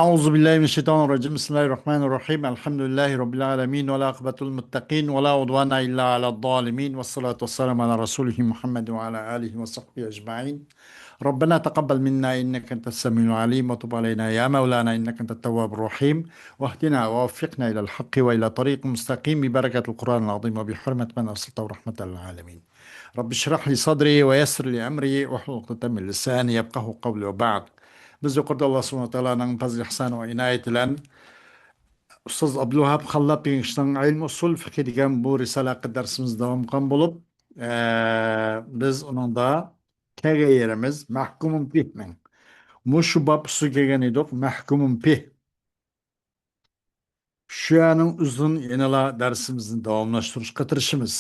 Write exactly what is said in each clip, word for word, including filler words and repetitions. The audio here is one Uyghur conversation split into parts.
أعوذ بالله من الشيطان الرجيم. بسم الله الرحمن الرحيم. الحمد لله رب العالمين، والعاقبة للمتقين، ولا عدوان إلا على الظالمين، والصلاة والسلام على رسوله محمد وعلى آله وصحبه أجمعين. ربنا تقبل منا إنك أنت السميع العليم، وتب علينا يا مولانا إنك أنت التواب الرحيم، واهدنا ووفقنا إلى الحق وإلى طريق مستقيم ببركة القرآن العظيم وبحرمة من أرسلته رحمة للعالمين. رب اشرح لي صدري ويسر لي أمري واحلل عقدة من لساني يفقهوا قولي وبعد. بىز يۇقىرىدا ئاللا سۇبھانەھۇ ۋە تائالانىڭ پەزلى ئىھسانى ۋە ئىنايىتى بىلەن ئۇستاز ئابدۇلۋاھاب خاللاپ دېگەن كىشىنىڭ ئىلمى ئۇسۇل فىقھى دېگەن بۇ رىسالە ھەققىدە دەرسىمىز داۋام قىلغان بولۇپ، ئە، بىز ئۇنىڭدا كەلگەن يېرىمىز مەھكۇمۇن پىھنىڭ مۇشۇ باب ئۈستىگە كەلگەن ئىدۇق، مەھكۇمۇن پىھ. شۇ يەرنىڭ ئۆزىدىن يەنىلا دەرسىمىزنى داۋاملاشتۇرۇشقا تىرىشىمىز.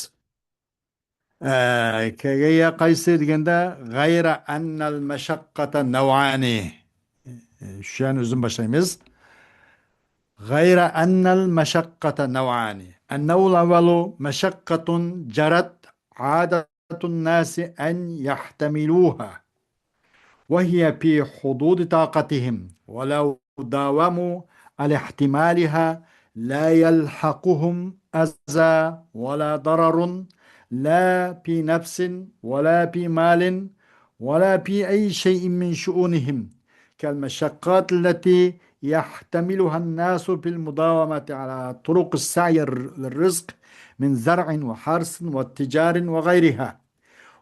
ئە، كەلگەن يەر قايسى دېگەندە، غەيرە ئەننەل مەشەققەتە نەۋئانى. شۇ يەرنى ئۆزىدىن باشلايمىز. غەيرە ئەننەل مەشەققەتە نەۋئانى. ئەننەۋۇل ئەۋۋەلۇ مەشەققەتۇن جەرەت عادەتۇن ناسى ئەن يەھتەمىلۇھا. وهي في حدود طاقتهم، ولو داوموا على احتمالها لا يلحقهم أذى ولا ضرر، لا في نفس ولا في مال ولا في أي شيء من شؤونهم، كالمشقات التي يحتملها الناس في المداومة على طرق السعي للرزق من زرع وحرث وتجار وغيرها.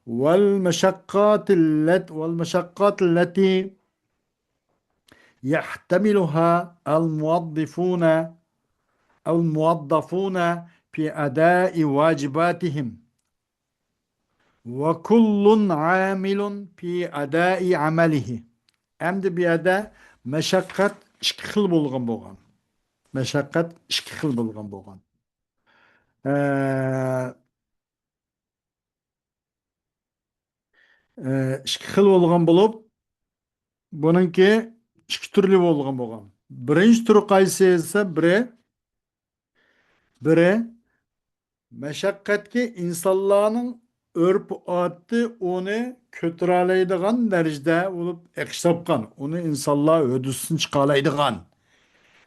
والمشقات الت-، والمشقات التي يحتملها الموظفون، الموظفون في أداء واجباتهم. وكل عامل في أداء عمله. ئەمدى بۇ يەردە مەشەققەت ئىككى خىل بولغان بولغان. مەشەققەت ئىككى خىل بولغان بولغان. ئە، ئە، ئىككى خىل بولغان بولۇپ، بۇنىڭكى ئىككى تۈرلۈك بولغان بولغان. بىرىنچى تۈرى قايسى دېسە، بىرى، بىرى مەشەققەتكە ئىنسانلارنىڭ ئۆرپ-ئادىتى ئۇنى كۆتۈرەلەيدىغان دەرىجىدە بولۇپ ئېقىش تاپقان. ئۇنى ئىنسانلار ھۆددىسىدىن چىقالايدىغان.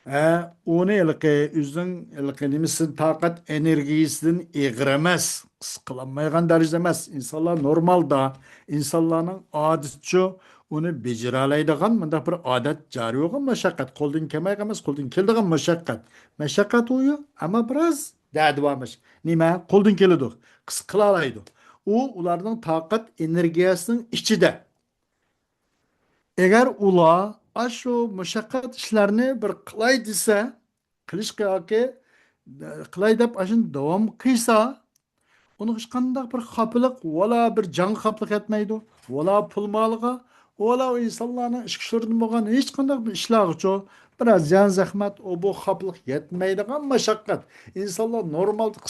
ھە، ئۇنى ھېلىقى ئۆزىنىڭ ھېلىقى نېمىسىدىن، تاقەت ئېنېرگىيىسىدىن ئېغىر ئەمەس، قىسقىلانمايدىغان دەرىجىدە ئەمەس. ئىنسانلار نورمالدا، ئىنسانلارنىڭ ئادىتىچۇ ئۇنى بېجىرەلەيدىغان مۇنداق بىر ئادەت جارى بولغان مەشەققەت. قولدىن كەلمەيدىغان ئەمەس، قولدىن كېلىدىغان مەشەققەت. مەشەققەت ئۇ، ئەمما بىراز دەدىۋارمىش. نېمە؟ قولدىن كېلىدۇ. قىسقىلالايدۇ. ئۇ ئۇلارنىڭ تاقەت ئېنېرگىيەسىنىڭ ئىچىدە. ئەگەر ئۇلار ئاشۇ مۇشەققەت ئىشلارنى بىر قىلاي دېسە، قىلىشقا ياكى قىلاي دەپ ئاشۇنى داۋام قىلسا، ئۇنىڭغا ھېچقانداق بىر خاپىلىق، ۋالا بىر جانغا خاپىلىق يەتمەيدۇ، ۋالا پۇل مالىغا، ۋالا ئۇ ئىنسانلارنىڭ ئىش كۈچلىرىدىن بولغان ھېچقانداق بىر ئىشلارغىچۇ، بىرەر زىيان زەخمەت، ئۇ بۇ خاپىلىق يەتمەيدىغان مۇشەققەت. ئىنسانلار نورمالدا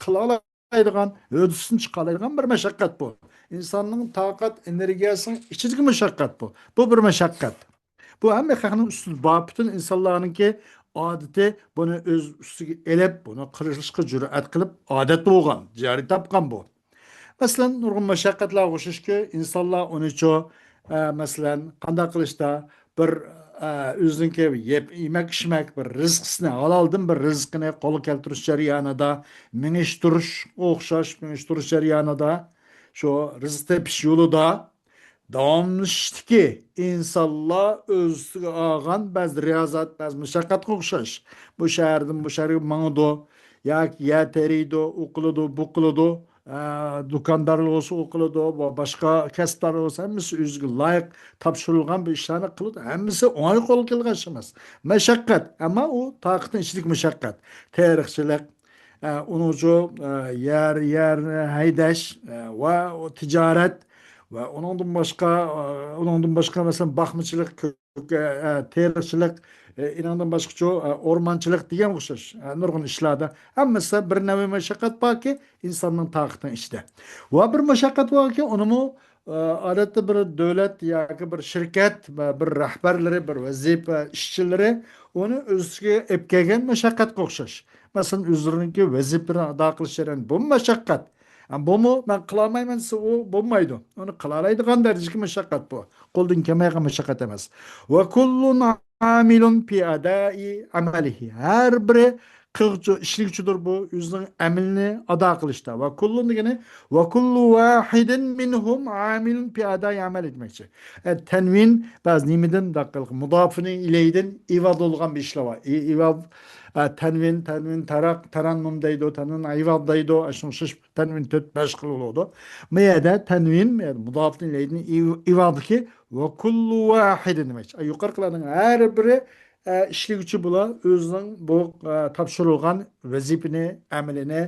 قىلالايدىغان، ھۆددىسىدىن چىقالايدىغان بىر مەشەققەت بۇ. ئىنساننىڭ تاقەت ئېنېرگىيەسىنىڭ ئىچىدىكى مۇشەققەت بۇ. بۇ بىر مەشەققەت. بۇ ھەممە خەقنىڭ ئۈستىدە بار، پۈتۈن ئىنسانلارنىڭكى ئادىتى بۇنى ئۆز ئۈستىگە ئېلىپ، بۇنى قىلىشقا جۈرئەت قىلىپ، ئادەت بولغان، جارى تاپقان بۇ. مەسىلەن، نۇرغۇن مەشەققەتلەرگە ئوخشاشكى، ئىنسانلار ئۇنىچۇ، ئە، مەسىلەن، قانداق قىلىشتا بىر، ئە، ئۆزىنىڭكى يەپ، يېمەك-ئىچمەك بىر رىزقىسىنى، ھالالدىن بىر رىزقىنى قولغا كەلتۈرۈش جەريانىدا، مېڭىش تۇرۇشقا ئوخشاش، مېڭىش تۇرۇش جەريانىدا، شۇ رىزىق تېپىش يولىدا داۋاملىشىشتىكى ئىنسانلار ئۆز ئۈستىگە ئالغان بەزى رىيازەت، بەزى مۇشەققەتكە ئوخشاش. بۇ شەھەردىن بۇ شەھەرگە ماڭىدۇ، ياكى يەر تېرىيدۇ، ئۇ قىلىدۇ، بۇ قىلىدۇ، ئە، دۇكاندار بولسا ئۇ قىلىدۇ، ۋە باشقا كەسىپلەر بولسا ھەممىسى ئۆزىگە لايىق تاپشۇرۇلغان بىر ئىشلارنى قىلىدۇ. ھەممىسى ئوڭاي قولغا كەلگەن ئىش ئەمەس. مەشەققەت، ئەمما ئۇ تاقىتىنىڭ ئىچىدىكى مۇشەققەت. تېرىقچىلىق، ئە، ئۇنىڭچۇ، ئە، يەر، يەرنى ھەيدەش، ئە، ۋە تىجارەت ۋە ئۇنىڭدىن باشقا، ئە، ئۇنىڭدىن باشقا، مەسىلەن، باقمىچىلىق، كۆك، ئە، تېرىقچىلىق، ئە، ئۇنىڭدىن باشقىچۇ، ئە، ئورمانچىلىق دېگەن ئوخشاش، ئە، نۇرغۇن ئىشلاردا ھەممىسى بىر نەۋە مەشەققەت باركى، ئىنساننىڭ تاقىتىنىڭ ئىچىدە. ۋە بىر مەشەققەت باركى، ئۇنىمۇ، ئە، ئادەتتە بىر دۆلەت ياكى بىر شىركەت ۋە بىر رەھبەرلىرى، بىر ۋەزىپە ئىشچىلىرى ئۇنى ئۆزىگە ئېلىپ كەلگەن مەشەققەتكە ئوخشاش. مەسىلەن، ئۆزلىرىنىڭكى ۋەزىپىلىرىنى ئادا قىلىش جەريانى بۇ مەشەققەت. ھەم بۇمۇ مەن قىلالمايمەن دېسە، ئۇ بولمايدۇ. ئۇنى قىلالايدىغان دەرىجىدىكى مەشەققەت بۇ. قولدىن كەلمەيدىغان مەشەققەت ئەمەس. وكل عامل في أداء عمله. ھەر بىرى قىلغۇچى، ئىشلىگۈچىدۇر بۇ ئۆزىنىڭ ئەمىلىنى ئادا قىلىشتا. وكل دېگىنى، وكل واحد منهم عامل في أداء عمله دېمەكچى. ئە، تەنۋىن بەزى نېمىدىن، مۇداپىنىڭ ئىلەيدىن ئىۋاد بولغان بىر ئىشلار بار. ئى-، ئىۋاد، ئە، تەنۋىن، تەنۋىن، تەرەق، تەرەننۇم دەيدۇ، تەنۋىن ئىۋاد دەيدۇ. ئە، شۇنىڭ ئوخشاش تەنۋىن تۆت، بەش خىل بولىدۇ. بۇ يەردە تەنۋىن، يەنى مۇداپىنىڭ ئىلەيدىن ئىۋ-، ئىۋادكى، وكل واحد دېمەكچى. ئە، يۇقىرىقىلارنىڭ ھەر بىرى ئە، ئىشلىگۈچى بۇلار ئۆزىنىڭ بۇ، ئە، تاپشۇرۇلغان ۋەزىپىنى، ئەمىلىنى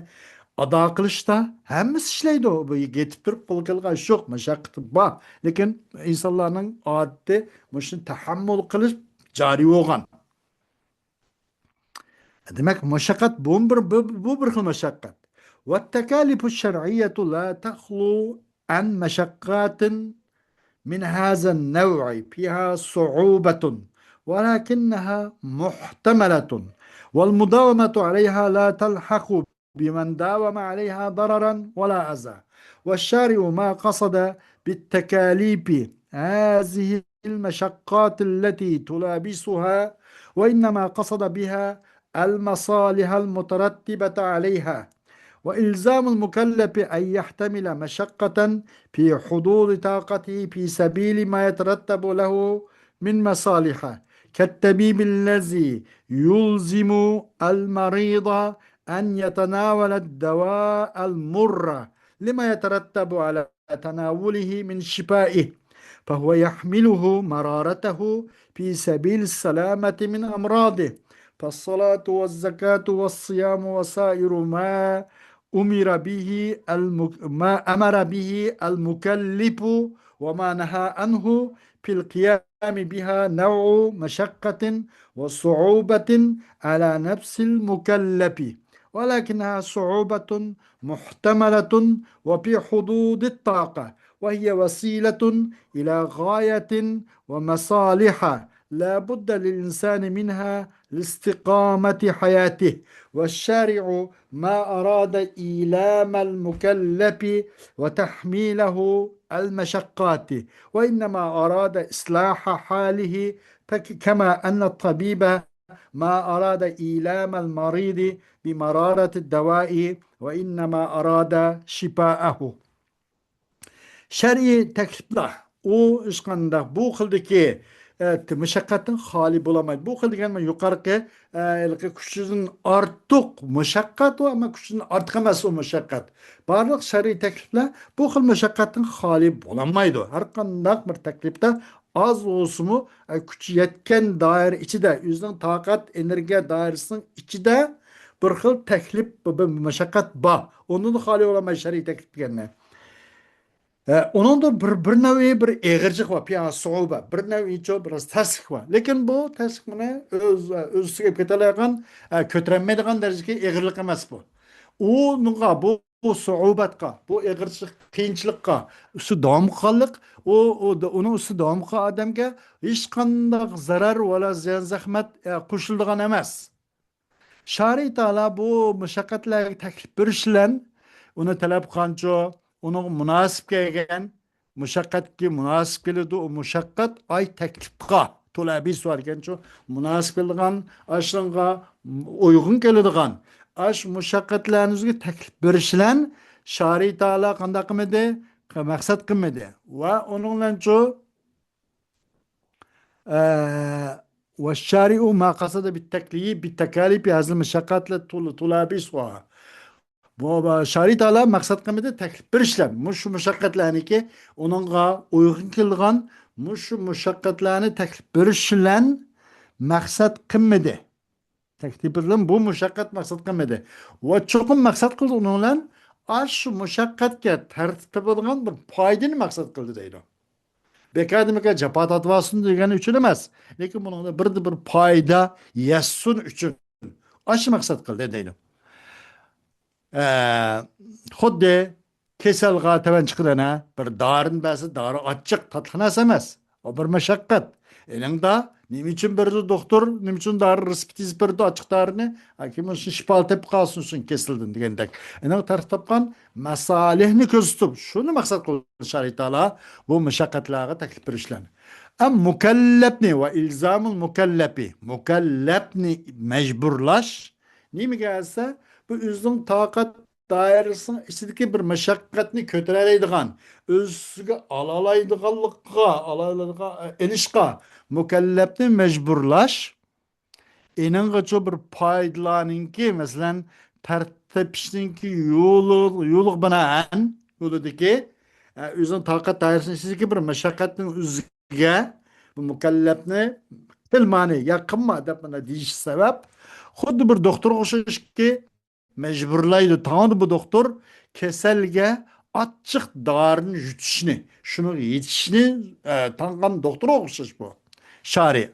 ئادا قىلىشتا ھەممىسى ئىشلەيدۇ. بۇ يېتىپ تۇرۇپ قولغا كەلگەن ئىش يوق، مۇشەققىتى بار. لېكىن ئىنسانلارنىڭ ئادىتى مۇشۇنى تەھەممۇل قىلىش جارى بولغان. دېمەك، مۇشەققەت بۇ بىر، بۇ، بۇ بىر خىل مۇشەققەت. والتكاليف الشرعية لا تخلو عن مشقات من هذا النوع فيها صعوبة، ولكنها محتملة، والمداومة عليها لا تلحق بمن داوم عليها ضررا ولا أذى. والشارع ما قصد بالتكاليف هذه المشقات التي تلابسها، وإنما قصد بها المصالح المترتبة عليها، وإلزام المكلف أن يحتمل مشقة في حدود طاقته في سبيل ما يترتب له من مصالح، كالطبيب الذي يلزم المريض أن يتناول الدواء المر لما يترتب على تناوله من شفائه، فهو يحمله مرارته في سبيل السلامة من أمراضه. فالصلاة والزكاة والصيام وسائر ما أمر به المك-، ما أمر به المكلف وما نهى عنه في القيام بها نوع مشقة وصعوبة على نفس المكلف، ولكنها صعوبة محتملة وفي حدود الطاقة، وهي وسيلة إلى غاية ومصالح لا بد للإنسان منها لاستقامة حياته. والشارع ما أراد إيلام المكلف وتحميله المشقات، وإنما أراد إصلاح حاله، فك-، كما أن الطبيب ما أراد إيلام المريض بمرارة الدواء، وإنما أراد شفاءه. شەرئىي تەكلىپلەر، ئۇ ھېچقانداق بۇ خىلدىكى، ئە، مۇشەققەتتىن خالىي بولالمايدۇ. بۇ خىل دېگەن يۇقىرىقى، ئە، ھېلىقى كۈچىدىن ئارتۇق مۇشەققەت ئۇ، ئەمما كۈچىدىن ئارتۇق ئەمەس ئۇ مۇشەققەت. بارلىق شەرئىي تەكلىپلەر بۇ خىل مۇشەققەتتىن خالىي بولالمايدۇ. ھەر قانداق بىر تەكلىپتە ئاز بولسىمۇ، ئە، كۈچى يەتكەن دائىرە ئىچىدە، ئۆزىنىڭ تاقەت، ئېنېرگىيە دائىرىسىنىڭ ئىچىدە بىر خىل تەكلىپ، بىر، بىر مۇشەققەت بار. ئۇنىڭدىن خالىي بولالمايدۇ شەرئىي تەكلىپ دېگەننى. ئە، ئۇنىڭدا بىر، بىر نەۋئى بىر ئېغىرچىلىق بار، پىيا سۇغۇبە، بىر نەۋئىچۇ بىر تەسلىك بار. لېكىن بۇ تەسلىك مانا ئۆز، ئۆز ئۈستىگە ئېلىپ كېتەلەيدىغان، ئە، كۆتۈرەلمەيدىغان دەرىجىدىكى ئېغىرلىق ئەمەس بۇ. ئۇنىڭغا، بۇ، بۇ سۇغۇبەتقا، بۇ ئېغىرچىلىق، قىيىنچىلىققا ئۈستى داۋام قىلغانلىق، ئۇ، ئۇ، ئۇنىڭ ئۈستى داۋام قىلغان ئادەمگە ھېچقانداق زەرەر ۋەلا زىيان زەخمەت، ئە، قوشۇلىدىغان ئەمەس. شارىي تائالا بۇ مۇشەققەتلەرگە تەكلىپ بېرىش بىلەن ئۇنى تەلەپ قىلغانچۇ، ئۇنىڭغا مۇناسىپ كەلگەن مۇشەققەتكە مۇناسىپ كېلىدۇ. ئۇ مۇشەققەت ئاي تەكلىپقا، تۇلەبىسۇ دېگەنچۇ، مۇناسىپ كېلىدىغان، ئاشۇنىڭغا ئۇيغۇن كېلىدىغان، ئاشۇ مۇشەققەتلەرنى ئۆزىگە تەكلىپ بېرىش بىلەن شارىي تائالا قانداق قىلمىدى؟ مەقسەت قىلمىدى. ۋە ئۇنىڭ بىلەنچۇ، ئە، والشارع ما قصد بالتكليف بالتكاليف هذه المشقات التي تلابسها. بۇ، بۇ شارىي تائالا مەقسەت قىلمىدى تەكلىپ بېرىش بىلەن. مۇشۇ مۇشەققەتلەرنىكى ئۇنىڭغا ئۇيغۇن كېلىدىغان مۇشۇ مۇشەققەتلەرنى تەكلىپ بېرىش بىلەن مەقسەت قىلمىدى. تەكلىپى بىلەن بۇ مۇشەققەت مەقسەت قىلمىدى. ۋە چوقۇم مەقسەت قىلدى ئۇنىڭ بىلەن ئاشۇ مۇشەققەتكە تەرتىپ تېپىدىغان بىر پايدىنى مەقسەت قىلدى دەيدۇ. بىكاردىمىكە جاپا تارتىۋالسۇن دېگەن ئۈچۈن ئەمەس. لېكىن بۇنىڭدا بىردە بىر پايدا يەتسۇن ئۈچۈن ئاشۇ مەقسەت قىلدى دەيدۇ. ئە، خۇددى كېسەلغا تەۋەن چىقىدىنا، بىر دارىنى بەرسە، دارى ئاچچىق، تاتلىق نەرسە ئەمەس. ئۇ بىر مەشەققەت. ئېنىڭدا نېمە ئۈچۈن بېرىدۇ دوختۇر؟ نېمە ئۈچۈن دارى رېتسېپت يېزىپ بېرىدۇ ئاچچىق دارىنى؟ ياكى مۇشۇ شىپالىق تېپىپ قالسۇن شۇ كېسىلدىن دېگەندەك. ئېنىڭ تەرتىپ تاپقان مەسالىھنى كۆرسىتىپ، شۇنى مەقسەت قىلغان شارىي تائالا بۇ مەشەققەتلەرگە تەكلىپ بېرىشلەرنى. ئەم مۇكەللەپنى ۋە ئىلزامۇل مۇكەللەپى، مۇكەللەپنى مەجبۇرلاش نېمىگە دېسە، بۇ ئۆزىنىڭ تاقەت دائىرىسىنىڭ ئىچىدىكى بىر مەشەققەتنى كۆتۈرەلەيدىغان، ئۆز ئۈستىگە ئالالايدىغانلىققا، ئالالايدىغان، ئېلىشقا مۇكەللەپنى مەجبۇرلاش، ئېنىڭغىچۇ بىر پايدىلارنىڭكى، مەسىلەن، تەرتىپ تېپىشنىڭكى يولى، يولىغا بىنائەن، يولىدىكى، ئە، ئۆزىنىڭ تاقەت دائىرىسىنىڭ ئىچىدىكى بىر مەشەققەتنىڭ ئۆزىگە بۇ مۇكەللەپنى قىلمانى يا قىلما دەپ مانا دېيىش سەۋەب، خۇددى بىر دوختۇرغا ئوخشاشكى، مەجبۇرلايدۇ. تاڭدا بۇ دوختۇر كېسەلگە ئاچچىق دارىنى يۇتۇشنى، شۇنىڭغا يېتىشنى، ئە، تاڭغان دوختۇرغا ئوخشاش بۇ شارى.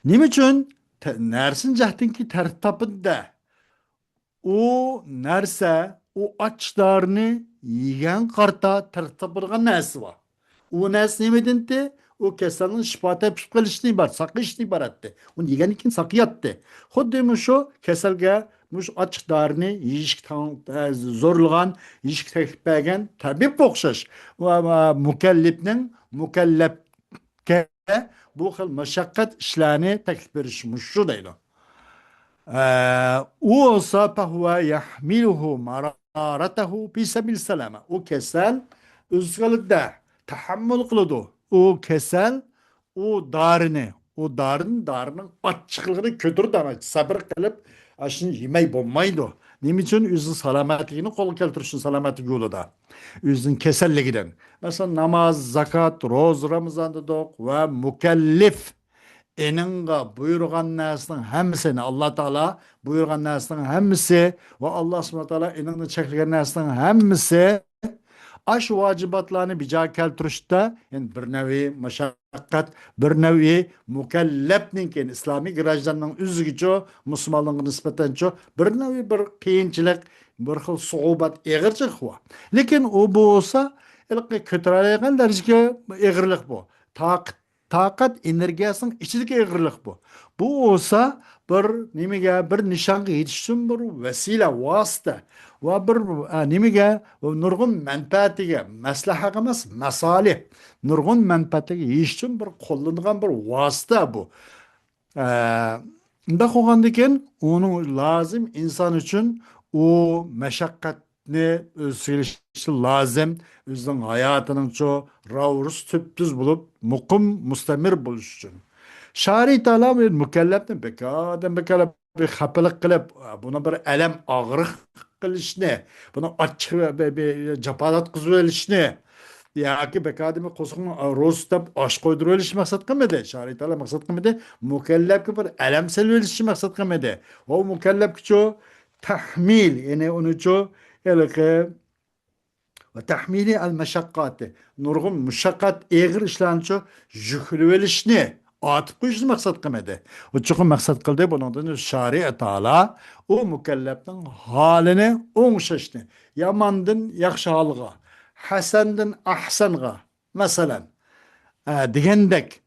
نېمە ئۈچۈن؟ تە-، نەرسىنى جەھەتتىنكى تەرتىپ تاپىدۇ-دە. ئۇ نەرسە، ئۇ ئاچچىق دارىنى يېگەن قارىتا تەرتىپ تاپىدىغان نەرسە بار. ئۇ نەرسە نېمىدىنتى؟ ئۇ كېسەلنىڭ شىپا تېپىپ قېلىشتىن ئىبارەت، ساقىيىشتىن ئىبارەتتى. ئۇنى يېگەندىن كېيىن ساقىياتتى. خۇددى مۇشۇ كېسەلگە مۇشۇ ئاچچىق دارىنى يېيىشكە تاڭ-، ئە، زورلىغان، يېيىشكە تەكلىپ بەرگەن تەبىبكە ئوخشاش. ۋە، ۋە مۇكەللىپنىڭ مۇكەللەپكە بۇ خىل مۇشەققەت ئىشلارنى تەكلىپ بېرىشى مۇشۇ دەيدۇ. ئە، ئۇ بولسا، فهو يحمله مرارته في سبيل السلامة. ئۇ كېسەل ئۆز ھالىتىدە تەھەممۇل قىلىدۇ. ئۇ كېسەل، ئۇ دارىنى، ئۇ دارىنى، دارىنىڭ ئاچچىقلىقىنى كۆتۈرۈپ، سەبرى قىلىپ، ئاشۇنى يېمەي بولمايدۇ. نېمە ئۈچۈن؟ ئۆزىنىڭ سالامەتلىكىنى قولغا كەلتۈرۈشنىڭ سالامەتلىك يولىدا. ئۆزىنىڭ كېسەللىكىدىن. مەسىلەن، ناماز، زاكات، روزا، رامىزان دېدۇق ۋە مۇكەللىف ئېنىڭغا بۇيرۇغان نەرسىنىڭ ھەممىسىنى، ئاللا تائالا بۇيرۇغان نەرسىنىڭ ھەممىسى ۋە ئاللا سۇبھانە تائالا ئېنىڭدىن چەكلىگەن نەرسىنىڭ ھەممىسى ئاشۇ ۋاجىباتلارنى بىجا كەلتۈرۈشتە، يەنى بىر نەۋى مۇشەققەت، بىر نەۋى مۇكەللەپنىڭكى، ئىسلامىي گراژداننىڭ ئۆزىگىچۇ، مۇسۇلمانلارغا نىسبەتەنچۇ، بىر نەۋى بىر قىيىنچىلىق، بىر خىل سوغۇبات، ئېغىرچىلىق بار. لېكىن ئۇ بولسا، ھېلىقى كۆتۈرەلەيدىغان دەرىجىدىكى ئېغىرلىق بۇ. تاقەت تاقەت ئېنېرگىيەسىنىڭ ئىچىدىكى ئېغىرلىق بۇ. بۇ بولسا بىر نېمىگە، بىر نىشانغا يېتىش ئۈچۈن بىر ۋەسىلە، ۋاسىتە ۋە بىر، ئە، نېمىگە، نۇرغۇن مەنپەئەتىگە، مەسلىھەگە ئەمەس، مەسالىھ، نۇرغۇن مەنپەئەتىگە يېتىش ئۈچۈن بىر قوللىنىدىغان بىر ۋاسىتە بۇ. ئە، ئۇنداق بولغاندىكىن، ئۇنىڭ لازىم ئىنسان ئۈچۈن ئۇ مەشەققەتنى ئۆز ئېلىشى لازىم، ئۆزىنىڭ ھاياتىنىڭچۇ راۋۇرۇس تۈپتۈز بولۇپ، مۇقىم، مۇستەمىر بولۇش ئۈچۈن. شارى تائالا بىر مۇكەللەپنى بىكاردىن بىكار بىر خاپىلىق قىلىپ، بۇنى بىر ئەلەم ئاغرىق قىلىشنى، بۇنى ئاچچىق بىر، بىر جاپا تارتقۇزۇۋېلىشنى، ياكى بىكاردىن بىر قورسىقىنى روزا تۇتۇپ ئاش قويدۇرۇۋېلىشنى مەقسەت قىلمىدى. شارى تائالا مەقسەت قىلمىدى. مۇكەللەپكە بىر ئەلەم سېلىۋېلىشنى مەقسەت قىلمىدى. ئۇ مۇكەللەپكىچۇ تەھمىل، يەنى ئۇنىچۇ ھېلىقى ۋە تەھمىلى ئەل مەشەققاتى، نۇرغۇن مۇشەققەت، ئېغىر ئىشلارنىچۇ يۈكلىۋېلىشنى، ئارتىپ قويۇشنى مەقسەت قىلمىدى. ئۇ چوقۇم مەقسەت قىلدى، بۇنىڭدىن شارى تائالا ئۇ مۇكەللەپنىڭ ھالىنى ئوڭشاشنى، ياماندىن ياخشى ھالغا، ھەسەندىن ئەھسەنغا، مەسىلەن، ئە، دېگەندەك،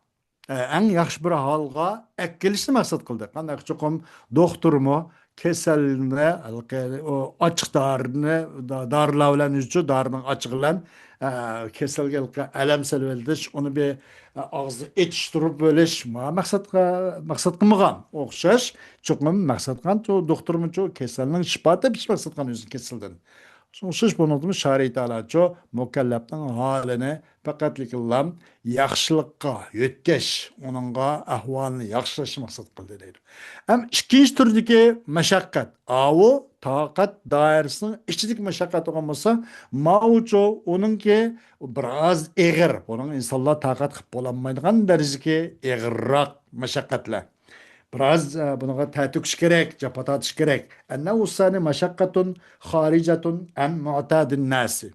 ئە، ئەڭ ياخشى بىر ھالغا ئەكېلىشنى مەقسەت قىلدى. قانداق چوقۇم دوختۇرمۇ كېسەلنى، ھېلىقى، ئۇ ئاچچىق دارىنى، دا-، دارىلار بىلەن يۈرسە، دارىنىڭ ئاچچىقى بىلەن، ئە، كېسەلگە ھېلىقى ئەلەم سېلىۋېتىش، ئۇنى بىر، ئە، ئاغزىدا ئېتىشتۇرۇپ بېرىش، ما مەقسەتقا، مەقسەت قىلمىغان. ئوخشاش، چوقۇم مەقسەت قىلغان، چو-، دوختۇرمۇچۇ كېسەلنىڭ شىپا تېپىش مەقسەت قىلغان ئۆزىنىڭ كېسىلىدىن. ئوخشاش بۇنىڭدىمۇ شارى تائالا چو مۇكەللەپنىڭ ھالىنى پەقەتلىكلا ياخشىلىققا يۆتكەش، ئۇنىڭغا ئەھۋالىنى ياخشىلاشنى مەقسەت قىلدى دەيدۇ. ھەم ئىككىنچى تۈردىكى مەشەققەت، ئاۋۇ تاقەت دائىرىسىنىڭ ئىچىدىكى مەشەققەت بولغان بولسا، ماۋۇچۇ ئۇنىڭكى بىراز ئېغىر، بۇنىڭ ئىنسانلار تاقەت قىلىپ بولالمايدىغان دەرىجىدىكى ئېغىرراق مەشەققەتلەر. بىراز، ئە، بۇنىڭغا تەر تۆكۈش كېرەك، جاپا تارتىش كېرەك. أنه الثاني مشقة خارجة عن معتاد الناس.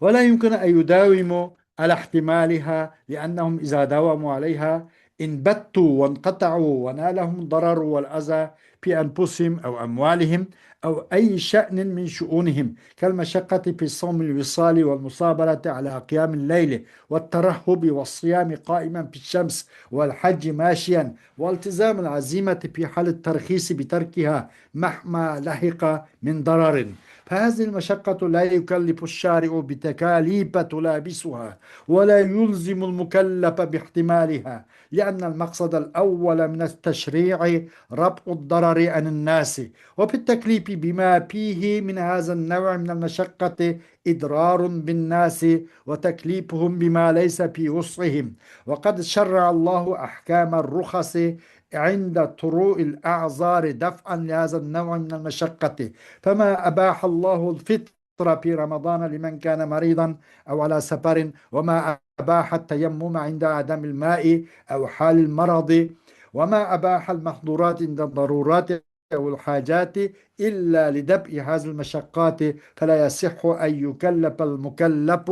ولا يمكن أن يداوموا على احتمالها، لأنهم إذا داوموا عليها انبتوا وانقطعوا ونالهم الضرر والأذى في أنفسهم أو أموالهم أو أي شأن من شؤونهم، كالمشقة في صوم الوصال والمصابرة على قيام الليل والترهب والصيام قائما في الشمس والحج ماشيا والتزام العزيمة في حال الترخيص بتركها مهما لحق من ضرر. فهذه المشقة لا يكلف الشارع بتكاليف تلابسها، ولا يلزم المكلف باحتمالها، لأن المقصد الأول من التشريع رفع الضرر عن الناس، وفي التكليف بما فيه من هذا النوع من المشقة إضرار بالناس وتكليفهم بما ليس في وسعهم، وقد شرع الله أحكام الرخص عند طروء الأعذار دفعا لهذا النوع من المشقة، فما أباح الله الفطر في رمضان لمن كان مريضا أو على سفر، وما أباح التيمم عند عدم الماء أو حال المرض، وما أباح المحظورات عند الضرورات أو الحاجات إلا لدفع هذه المشقات، فلا يصح أن يكلف المكلف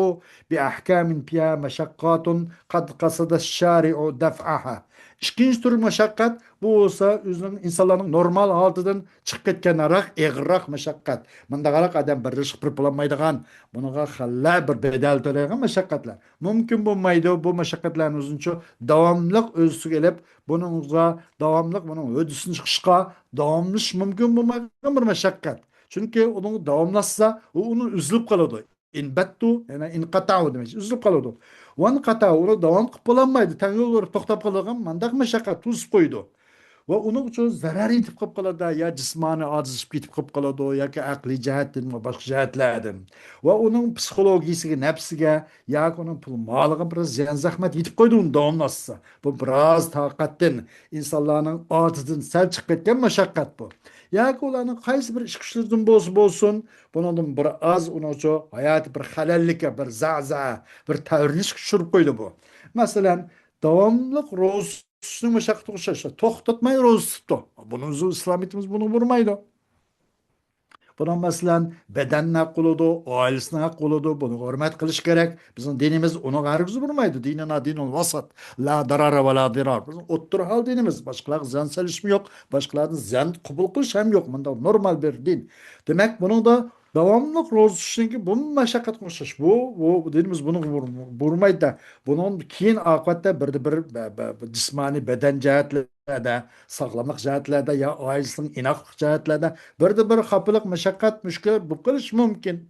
بأحكام فيها مشقات قد قصد الشارع دفعها. ئىككىنچى تۈر مۇشەققەت، بۇ بولسا ئۆزىنىڭ، ئىنسانلارنىڭ نورمال ھالىتىدىن چىقىپ كەتكەنرەك، ئېغىرراق مۇشەققەت. مۇنداقراق ئادەم بىر ئىشقا بېرىپ بولالمايدىغان، بۇنىڭغا خەللە بىر بەدەل تۆلەيدىغان مۇشەققەتلەر. مۇمكىن بولمايدۇ، بۇ مۇشەققەتلەرنى ئۆزىنىڭچە داۋاملىق ئۆز ئۈستىگە ئېلىپ، بۇنىڭغا داۋاملىق بۇنىڭ ھۆددىسىنى چىقىشقا داۋاملىشىش مۇمكىن بولمايدىغان بىر مۇشەققەت. چۈنكى ئۇنىڭ داۋاملاشسا، ئۇ ئۇنى ئۈزۈلۈپ قالىدۇ. ئىنبەتتۇ، يەنى ئىنقاتاۋ دېمەك، ئۈزۈلۈپ قالىدۇ. ۋانقاتاۋ، ئۇنى داۋام قىلىپ بولالمايدۇ. تەڭ يول بېرىپ توختاپ قالىدىغان مانداق مۇشەققەت توسۇپ قويىدۇ. ۋە ئۇنىڭ ئۈچۈن زەرەر يېتىپ قېلىپ قالىدۇ، يا جىسمانىي ئاجىزلىشىپ كېتىپ قېلىپ قالىدۇ، ياكى ئەقلىي جەھەتتىن ۋە باشقا جەھەتلەردىن. ۋە ئۇنىڭ پسىخولوگىيىسىگە، نەپسىگە، ياكى ئۇنىڭ پۇل مالىغا بىر زىيان زەخمەت يېتىپ قويىدۇ، ئۇنى داۋاملاشسا. بۇ بىراز تاقەتتىن، ئىنسانلارنىڭ ئادىتىدىن سەل چىقىپ كەتكەن مۇشەققەت بۇ. ياكى ئۇلارنىڭ قايسى بىر ئىش كۈچلىرىدىن بولسا بولسۇن، بۇنىڭدىن بىر ئاز ئۇنىڭچۇ ھاياتى بىر خەلەللىككە، بىر زەزە، بىر تەۋرىنىشكە چۈشۈرۈپ قويدى بۇ. مەسىلەن، داۋاملىق روزا تۇتۇشنىڭ مۇشەققىتىگە ئوخشاش، توختاتماي روزا تۇتۇپتۇ. بۇنى ئىسلامىيىتىمىز بۇنى بۇرمايدۇ. بۇنىڭ، مەسىلەن، بەدەننىڭ ھەققى بولىدۇ، ئائىلىسىنىڭ ھەققى بولىدۇ، بۇنىغا ھۆرمەت قىلىش كېرەك. بىزنىڭ دىنىمىز ئۇنىڭغا ھەرگىز بۇرمايدۇ. دىنۇنا دىنۇل ۋاسات، لا دارارا ۋە لا دىرار. بىزنىڭ ئوتتۇرا ھال دىنىمىز، باشقىلارغا زىيان سېلىشمۇ يوق، باشقىلاردىن زىيان قوبۇل قىلىش ھەم يوق. مۇنداق نورمال بىر دىن. دېمەك، بۇنىڭدا داۋاملىق روزا تۇتۇشنىڭكى بۇ مۇشەققەتكە ئوخشاش. بۇ، بۇ دىنىمىز بۇنىڭغا بۇر-، بۇرمايدۇ. بۇنىڭ كېيىن ئاقىۋەتتە بىردە بىر بە-، بە-، بە-، جىسمانىي بەدەن جەھەتلىرى، جەھەتلەردە، ساغلاملىق جەھەتلەردە يا ئائىلىسىنىڭ ئىناقلىق جەھەتلەردە بىردە بىر خاپىلىق، مۇشەققەت، مۈشكۈلات بولۇپ قېلىشى مۇمكىن.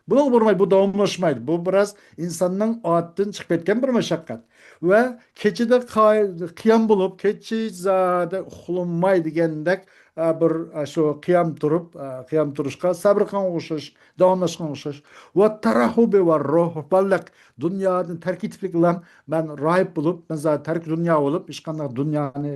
بۇنىڭغا بۇرمايدۇ، بۇ داۋاملاشمايدۇ. بۇ بىراز ئىنساننىڭ ئادىتىدىن چىقىپ كەتكەن بىر مۇشەققەت. ۋە كېچىدە قا-، قىيام بولۇپ، كېچە زادى ئۇخلىماي دېگەندەك، ئە، بىر، ئە، شۇ قىيام تۇرۇپ، ئە، قىيام تۇرۇشقا سەۋر قىلغانغا ئوخشاش، داۋاملاشقانغا ئوخشاش. ۋە تەرەھھۇ بىۋە روھبانلىق، دۇنيادىن تەرك ئېتىپلىكلام، مەن راھىب بولۇپ، مەن زادى تەرك دۇنيا بولۇپ، ھېچقانداق دۇنيانى،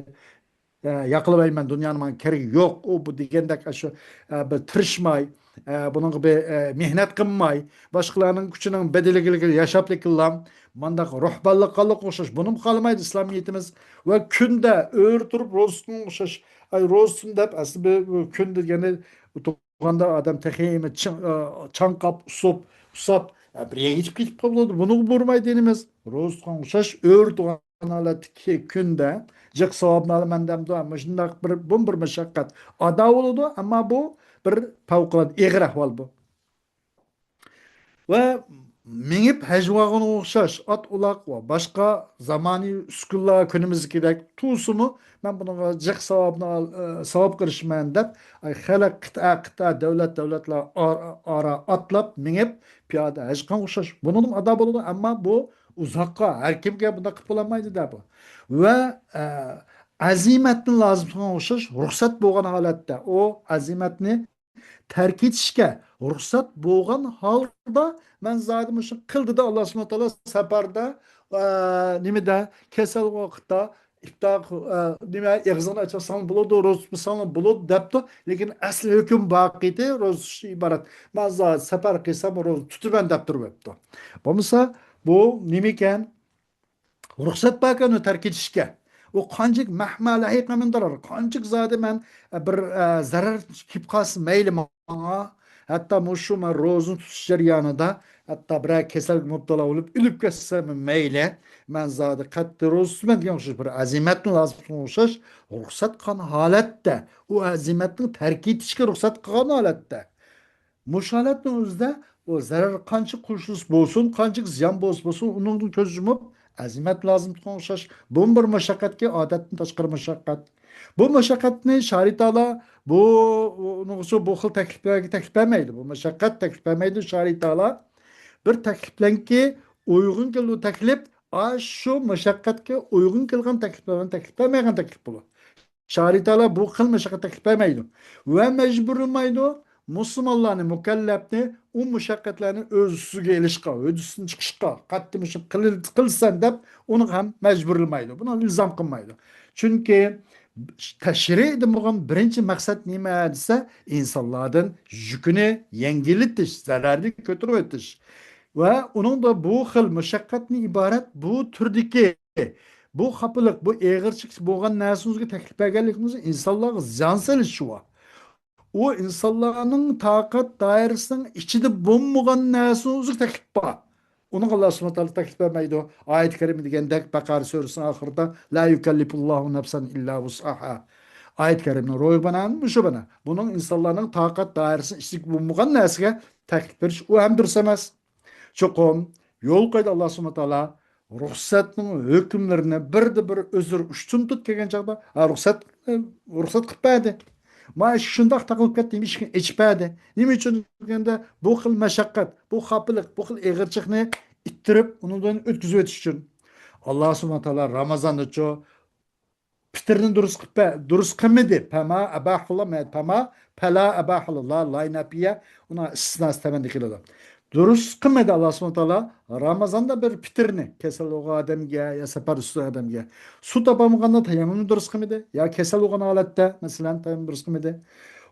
ئە، ياقلىۋەيمەن، دۇنيانىڭ ماڭا كېرىكى يوق، ئۇ بۇ دېگەندەك، ئاشۇ، ئە، بىر تىرىشماي، ئە، بۇنىڭغا بىر، ئە، مېھنەت قىلماي، باشقىلارنىڭ كۈچىنىڭ بەدىلىگە ياشاپلىكلام، مانداق روھبانلىق قىلغانلىققا ئوخشاش، بۇنىمۇ خالىمايدۇ ئىسلامىيىتىمىز. ۋە كۈندە ئۆرە تۇرۇپ روزا تۇتقانغا ئوخشاش، ئاي، روزا تۇتتۇم دەپ، ئەسلى بىر كۈندە يەنە تۇرغاندا ئادەم تېخىمۇ چىڭ-، ئە، چاڭقاپ، ئۇسۇپ، ئۇساپ، ئە، بىر يەرگە يېتىپ كېتىپ قالىدۇ. بۇنىڭغا بۇرمايدۇ دىنىمىز. روزا تۇتقانغا ئوخشاش ئۆرە تۇرغان ھالەتتىكى كۈندە جىق ساۋابنى ئالىمەن دەمدۇ. مۇشۇنداق بىر، بۇ بىر مۇشەققەت ئادا بولىدۇ، ئەمما بۇ بىر پەۋقۇلئاددە ئېغىر ئەھۋال بۇ. ۋە مېڭىپ ھەج قىلغانغا ئوخشاش ئات-ئۇلاق ۋە باشقا زامانىي ئۈسكۈنىلەر كۈنىمىزدىكىدەك تۇرسىمۇ، مەن بۇنىڭغا جىق ساۋابنى ئال-، ئە، ساۋاب قىلىشىمەن دەپ، ئاي، خەلق قىتئە، قىتئە، دۆلەت، دۆلەتلەر ئارا، ئارا ئاتلاپ مېڭىپ، پىيادە ھەج قىلغانغا ئوخشاش. بۇنىڭدىن ئادا بولىدۇ، ئەمما بۇ ئۇزاققا، ھەر كىمگە بۇنداق قىلىپ بولالمايدۇ دە بۇ. ۋە، ئە، ئەزىمەتنى لازىم قىلغانغا ئوخشاش، رۇخسەت بولغان ھالەتتە ئۇ ئەزىمەتنى تەرك ئېتىشكە رۇخسەت بولغان ھالدا، مەن زادى مۇشۇ قىلدىدا، ئاللا سۇبھانەھۇ ۋە تائالا سەپەردە، ئە، نېمىدە، كېسەل ۋاقىتتا ئىپتار، ئە، نېمە، ئېغىزىڭنى ئاچمىساڭ بولىدۇ، روزا تۇتمىساڭ بولىدۇ دەپتۇ. لېكىن ئەسلى ھۆكۈم باقىيتى، روزا تۇتۇشتىن ئىبارەت. مەن زادى سەپەر قىلسام روزا تۇتىمەن دەپ تۇرۇۋەپتۇ. بولمىسا بۇ نېمىكەن؟ رۇخسەت باركەن ئۇنى تەرك ئېتىشكە. ئۇ قانچىلىك مەھما لەھىقە مىن دارار، قانچىلىك زادى مەن، ئە، بىر، ئە، زەرەر كېلىپ قالسا مەيلى ماڭا. ھەتتا مۇشۇ مەن روزىنى تۇتۇش جەريانىدا ھەتتا بىرەر كېسەلگە مۇپتىلا بولۇپ ئۆلۈپ كەتسەم مەيلى، مەن زادى قەتئىي روزا تۇتىمەن دېگەن ئوخشاش بىر ئەزىمەتنى لازىم قىلغان ئوخشاش رۇخسەت قىلغان ھالەتتە، ئۇ ئەزىمەتنى تەرك ئېتىشكە رۇخسەت قىلغان ھالەتتە. مۇشۇ ھالەتنىڭ ئۆزىدە ئۇ زەرەر قانچە قوشۇلسا بولسۇن، قانچە زىيان بولسا بولسۇن، ئۇنىڭدىن كۆز يۇمۇپ، ئەزىمەت لازىم تۇتقان ئوخشاش. بۇمۇ بىر مۇشەققەتكە، ئادەتتىن تاشقىرى مۇشەققەت. بۇ مۇشەققەتنى شارىئەت تائالا بۇ، ئۇنىڭ ئۈچۈن بۇ خىل تەكلىپلەرگە تەكلىپ بەرمەيدۇ. بۇ مەشەققەت تەكلىپ بەرمەيدۇ شارىئى تائالا. بىر تەكلىپلەڭكى، ئۇيغۇن كېلىدۇ تەكلىپ، ئاشۇ مەشەققەتكە ئۇيغۇن كېلىدىغان تەكلىپلەرنى تەكلىپ بەرمەيدىغان تەكلىپ بۇ. شارىئى تائالا بۇ خىل مەشەققەت تەكلىپ بەرمەيدۇ. ۋە مەجبۇرلىمايدۇ. مۇسۇلمانلارنى، مۇكەللەپنى ئۇ مۇشەققەتلەرنى ئۆز ئۈستىگە ئېلىشقا، ھۆددىسىدىن چىقىشقا، قەتئىي مۇشۇ قىل-، قىلىسەن دەپ ئۇنى ھەم مەجبۇرلىمايدۇ. بۇنى ئىلزام قىلمايدۇ. چۈنكى تەشرىئدە بولغان بىرىنچى مەقسەت نېمە دېسە، ئىنسانلاردىن يۈكىنى يەڭگىللىتىش، زەرەرنى كۆتۈرۈۋېتىش. ۋە ئۇنىڭدا بۇ خىل مۇشەققەتنى ئىبارەت بۇ تۈردىكى، بۇ خاپىلىق، بۇ ئېغىرچىلىق بولغان نەرسىڭىزگە تەكلىپ بەرگەنلىكىڭىز ئىنسانلارغا زىيان سېلىش شۇ. ئۇ ئىنسانلارنىڭ تاقەت دائىرىسىنىڭ ئىچىدە بولمىغان نەرسىڭىزگە تەكلىپ بار. ئۇنىڭغا ئاللا سۇبھانەھۇ تائالا تەكلىپ بەرمەيدۇ. ئايەت كەرىمە دېگەندەك، بەقەرە سۈرىسىنىڭ ئاخىرىدا، لا يۇكەللىفۇللاھۇ نەفسەن ئىللا ۋۇسئەھا. ئايەت كەرىمىنىڭ روھى بىنائەن مۇشۇ بىنا. بۇنىڭ ئىنسانلارنىڭ تاقەت دائىرىسىنىڭ ئىچىدىكى بولمىغان نەرسىگە تەكلىپ بېرىش، ئۇ ھەم دۇرۇس ئەمەس. چوقۇم يول قويدى ئاللا سۇبھانەھۇ تائالا. رۇخسەتنىڭ ھۆكۈملىرىنى بىردە بىر ئۆزلىرى ئۇشتۇمتۇت كەلگەن چاغدا، ھە، رۇخسەت، رۇخسەت قىلىپ بەردى. ما ئىشىك شۇنداق تاقىلىپ كەتتى، ئىشىكنى ئېچىپ بەردى. نېمە ئۈچۈن دېگەندە، بۇ خىل مەشەققەت، بۇ خاپىلىق، بۇ خىل ئېغىرچىلىقنى ئىتتىرىپ، ئۇنىڭدىن ئۆتكۈزۈۋېتىش ئۈچۈن. ئاللا سۇبھانەھۇ تائالا رامازاندىچۇ پىتىرنى دۇرۇس قىلىپ بە-، دۇرۇس قىلمىدى. پەما ئەباھۇللا، مە-، پەما، پەلا ئەباھۇللا، لا، لاي نەپىيە، ئۇنىڭ ئىستىسناسى تەمەندە كېلىدۇ. دۇرۇس قىلمىدى ئاللا سۇبھانەھۇ تائالا رامازاندا بىر پىتىرنى، كېسەل بولغان ئادەمگە يا سەپەر ئۈستىدە ئادەمگە. سۇ تاپالمىغاندا تەيەممۇمنى دۇرۇس قىلمىدى. يا كېسەل بولغان ھالەتتە، مەسىلەن، تەيەممۇم دۇرۇس قىلمىدى.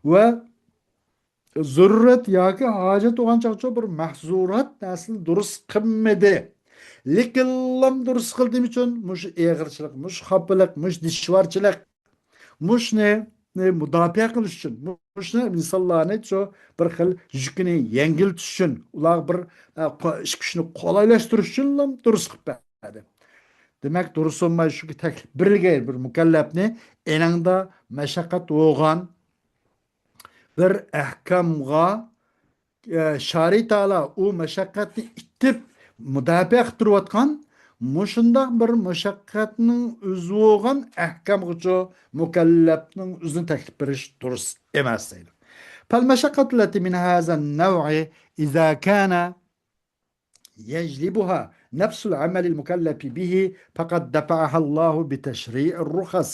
ۋە زۆرۈرەت ياكى ھاجەت بولغان چاغچۇ بىر مەھزۇرات نەرسىنى دۇرۇس قىلمىدى. لېكىنلام دۇرۇس قىلدىم ئۈچۈن مۇشۇ ئېغىرچىلىق، مۇشۇ خاپىلىق، مۇشۇ دىشۋارچىلىق، مۇشۇنى مۇداپىئە قىلىش ئۈچۈن، مۇشۇنى ئىنسانلارنى شۇ بىر خىل يۈكىنى يەڭگىلتىش ئۈچۈن، ئۇلارغا بىر، ئە، قو-، ئىش كۈچنى قولايلاشتۇرۇش ئۈچۈنلا دۇرۇس قىلىپ بەردى. دېمەك، دۇرۇس بولماي شۇ تەكلىپ بېرىلگەن بىر مۇكەللەپنى ئېنىڭدا مەشەققەت بولغان بىر ئەھكامغا، ئە، شارى تائالا ئۇ مەشەققەتنى ئىتتىپ مۇداپىئە قىلىپ تۇرۇۋاتقان مۇشۇنداق بىر مۇشەققەتنىڭ ئۆزى بولغان ئەھكامغىچۇ مۇكەللەپنىڭ ئۆزىنى تەكلىپ بېرىش دۇرۇس ئەمەس دەيدۇ. فالمشقة التي من هذا النوع إذا كان يجلبها نفس العمل المكلف به فقد دفعها الله بتشريع الرخص،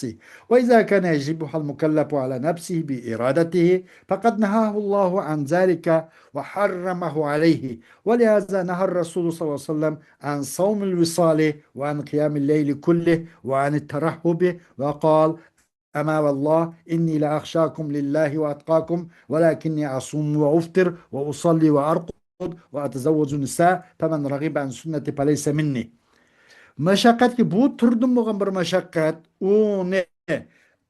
وإذا كان يجلبها المكلف على نفسه بإرادته فقد نهاه الله عن ذلك وحرمه عليه، ولهذا نهى الرسول صلى الله عليه وسلم عن صوم الوصال وعن قيام الليل كله وعن الترهب وقال: أما والله إني لأخشاكم لله وأتقاكم ولكني أصوم وأفطر وأصلي وأرقد وأتزوج النساء فمن رغب عن سنتي فليس مني. مەشەققەتكە بۇ تۈردىن بولغان بىر مەشەققەت، ئۇنى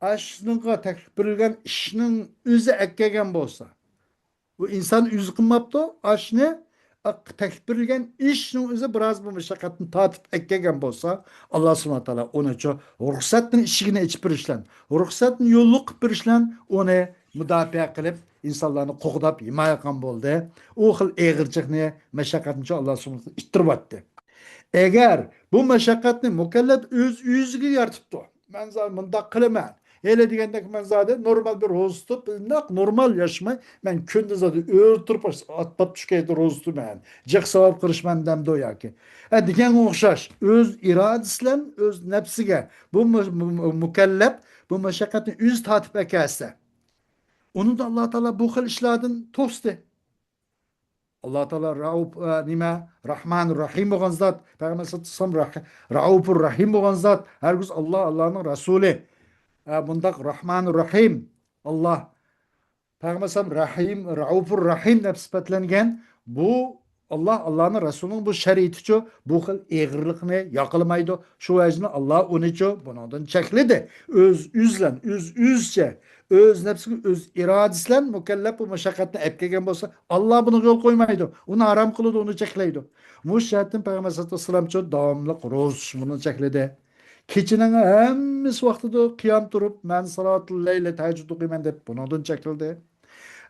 ئاشۇنىڭغا تەكلىپ بېرىلگەن ئىشنىڭ ئۆزى ئەكەلگەن بولسا، بۇ ئىنسان ئۆزى قىلماپتۇ، ئاشۇنى تەكلىپ بېرىلگەن ئىشنىڭ ئۆزى بىراز بۇ مەشەققەتنى تارتىپ ئەكەلگەن بولسا، ئاللا سۇبھانەھۇ تائالا ئۇنىچۇ رۇخسەتنى ئىشىكىنى ئېچىپ بېرىش بىلەن، رۇخسەتنى يوللۇق قىلىپ بېرىش بىلەن ئۇنى مۇداپىئە قىلىپ، ئىنسانلارنى قوغداپ، ھىمايە قىلغان بولدى. ئۇ خىل ئېغىرچىلىقنى، مەشەققەتنىچۇ ئاللا سۇبھانەھۇ تائالا ئىتتىرىۋەتتى. ئەگەر بۇ مەشەققەتنى مۇكەللەپ ئۆز ئۆزىگە يارىتىپتۇ. مەن زادى مۇنداق قىلىمەن. ھېلى دېگەندەك مەن زادى نورمال بىر روزا تۇتۇپ، بۇنداق نورمال ياشىماي، مەن كۈندە زادى ئۆلتۈرۈپ ئاتلاپ چۈشكەيدە روزا تۇتىمەن. جىق ساۋاب قىلىشمەن دەمدۇ ياكى. ھە، دېگەنگە ئوخشاش. ئۆز ئىرادىسى بىلەن ئۆز نەپسىگە بۇ مۇ-، مۇ-، مۇكەللەپ بۇ مەشەققەتنى ئۆزى تارتىپ ئەكەلسە، ئۇنى ئاللا تائالا بۇ خىل ئىشلاردىن توستى. ئاللا تائالا رەئۇپ، ئە، نېمە، رەھمان رەھىم بولغان زات. پەيغەمبەر سەللەللاھۇ ئەلەيھى ۋەسەللەم رەھ-، رەئۇپۇر رەھىم بولغان زات. ھەرگىز ئاللا، ئاللانىڭ رەسۇلى، ئە، بۇنداق رەھمان رەھىم، ئاللا، پەيغەمبەر سەللەللاھۇ ئەلەيھى ۋەسەللەم رەھىم، رەئۇپۇر رەھىم دەپ سۈپەتلەنگەن. بۇ ئاللا، ئاللانىڭ رەسۇلىنىڭ بۇ شەرىئىتىچۇ بۇ خىل ئېغىرلىقنى ياقلىمايدۇ. شۇ ۋەجىدىن ئاللا ئۇنىچۇ بۇنىڭدىن چەكلىدى. ئۆز، ئۆزلەن، ئۆز، ئۆزىچە، ئۆز نەپسىگە، ئۆز ئىرادىسى بىلەن مۇكەللەپ بۇ مۇشەققەتنى ئەپ كەلگەن بولسا، ئاللا بۇنىڭغا يول قويمايدۇ. ئۇنى ھارام قىلىدۇ، ئۇنى چەكلەيدۇ. مۇشۇ جەھەتتىن پەيغەمبەر سەللەللاھۇ ئەلەيھى ۋەسەللەمچۇ داۋاملىق روزا تۇتۇشنى بۇنى چەكلىدى. كېچىنىڭ ھەممىسى ۋاقتىدا قىيام تۇرۇپ، مەن سالاتۇل لەيلى، تەھەججۇد ئوقۇيمەن دەپ بۇنىڭدىن چەكلىدى.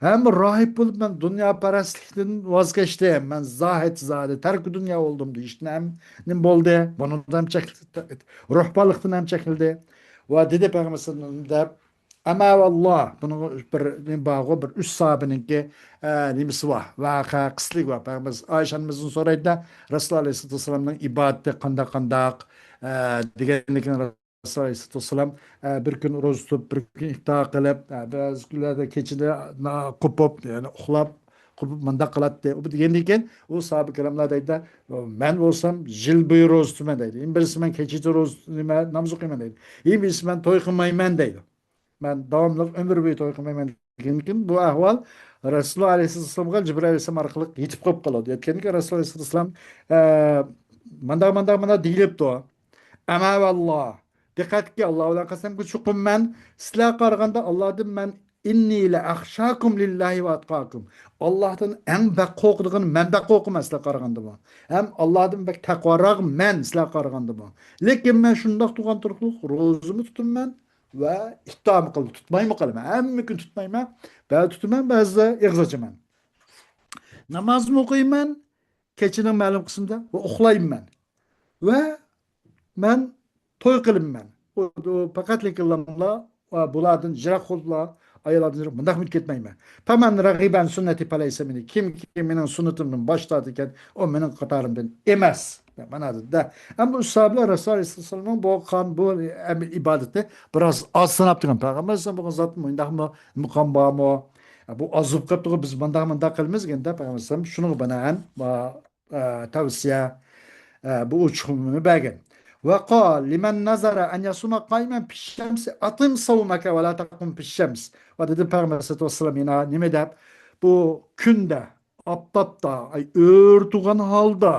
ھەم راھىب بولۇپ، مەن دۇنياپەرەسلىكتىن ۋاز كەچتىم، مەن زاھىد زادى، تەركى دۇنيا بولدۇم دېيىشتىن ھەم نېمە بولدى؟ بۇنىڭدىن ھەم چەكلىدى. روھبانلىقتىن ھەم چەكلىدى. ۋە دېدى پەيغەمبەر دەپ، ئەمەۋاللا، بۇنىڭ بىر نېمە بارغۇ، بىر ئۈچ ساھابىنىڭكى، ئە، نېمىسى بار، ۋەقە قىسلىقى بار. پەيغەمبەر ئايشە ئانىمىزدىن سورايدۇ، رەسۇلۇللا ئەلەيھىسسالاتۇ ۋەسسالامنىڭ ئىبادىتى قانداق قانداق، ئە، دېگەندىن كېيىن رەسۇلۇللا ئەلەيھىسسالاتۇ ۋەسسالام، ئە، بىر كۈن روزا تۇتۇپ، بىر كۈن ئىپتار قىلىپ، ئە، بەزى كۈنلەردە كېچىدە نا-، قوپۇپ، يەنى ئۇخلاپ، قوپۇپ مۇنداق قىلاتتى. ئۇ دېگەندىن كېيىن ئۇ ساھابە كىراملار دەيدۇ، مەن بولسام يىل بويى روزا تۇتىمەن دەيدۇ. يەنە بىرسى مەن كېچىچە روزا، نېمە، ناماز ئوقۇيمەن دەيدۇ. يەنە بىرسى مەن توي قىلمايمەن دەيدۇ. مەن داۋاملىق ئۆمۈر بويى توي قىلمايمەن دېگەندىن كېيىن بۇ ئەھۋال رەسۇلۇللا ئەلەيھىسسالامغا جىبرىئىل ئەلەيھىسسالام ئارقىلىق يېتىپ قېلىپ قالىدۇ. يەتكەندىن كېيىن رەسۇلۇللا ئەلەيھىسسالام، ئە، مانداق، مانداق، مانداق دېيىلىپتۇ. ئەمەۋاللا، دىققەتكە، ئاللا بىلەن قەسەمكى، چوقۇم مەن سىلەرگە قارىغاندا ئاللادىن مەن، ئىننى لەئەخشاكۇم لىللاھى ۋەئەتقاكۇم. ئاللاھتىن ئەڭ بەك قورقىدىغىنى مەن بەك قورقىمەن سىلەرگە قارىغاندىمۇ. ھەم ئاللاھتىن بەك تەقۋاراق مەن سىلەرگە قارىغاندىمۇ. لېكىن مەن شۇنداق تۇرغان تۇرۇقلۇق روزىمۇ تۇتىمەن ۋە ئىپتارمۇ قىلىمەن، تۇتمايمۇ قالىمەن. ھەممە كۈن تۇتمايمەن. بەزىدە تۇتىمەن، بەزىدە ئېغىز ئاچىمەن. نامازمۇ ئوقۇيمەن، كېچىنىڭ مەلۇم قىسمىدا ۋە ئۇخلايمەن. ۋە مەن توي قىلىمەن. ئۇ، ئۇ پەقەتلا كېلىنلار ۋە بۇلاردىن يىراق بولۇپلا، ئاياللاردىن يىراق، مۇنداق مۇنداق كەتمەيمەن. فمن رغب عن سنتي فليس مني. كىمكى مېنىڭ سۈننىتىمدىن باش تارتىدىكەن، ئۇ مېنىڭ قاتارىمدىن ئەمەس. مانا دېدى. ئەمما ئۇ ساھابىلەر رەسۇلۇللا ئەلەيھىسسالامنىڭ بۇ قان، بۇ ئەمەل ئىبادىتى بىراز ئاز ساناپتىكەن. پەيغەمبەر ئەلەيھىسسالام بولغان زاتمۇ، مۇنداقمۇ، مۇقام بارمۇ؟ بۇ ئاز بولۇپ قاپتىغۇ، بىز مۇنداق، مۇنداق قىلىمىز دېگەندە، پەيغەمبەر ئەلەيھىسسالام شۇنىڭغا بىنائەن، ئە، تەۋسىيە، ئە، بۇ ئۇچۇرنى بەرگەن. وقال لمن نذر أن يصوم قائما في الشمس أتم صومك ولا تقم في الشمس. ۋە دېدى پەيغەمبەر ئەلەيھىسسالاتۇ ۋەسسالام يەنە نېمە دەپ، بۇ كۈندە، ئاپتاپتا، ئاي، ئۆرە تۇرغان ھالدا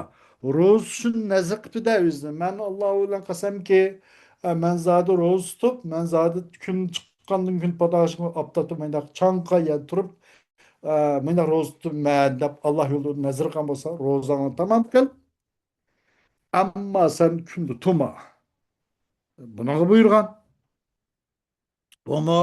روزا تۇتۇشنى نەزەر قىپتۇ-دە ئۆزىنى. مەن ئاللا بىلەن قەسەمكى، ئە، مەن زادى روزا تۇتۇپ، مەن زادى كۈن چىققاندىن كۈن پاتاشىغا ئاپتاپتا مۇنداق چاڭقا يەردە تۇرۇپ، ئە، مۇنداق روزا تۇتۇپمەن دەپ ئاللا يولىدا نەزەر قىلغان بولسا، روزاڭنى تامام قىل. ئەمما سەن كۈندە تۇرما. بۇنىڭغا بۇيرۇغان. بۇمۇ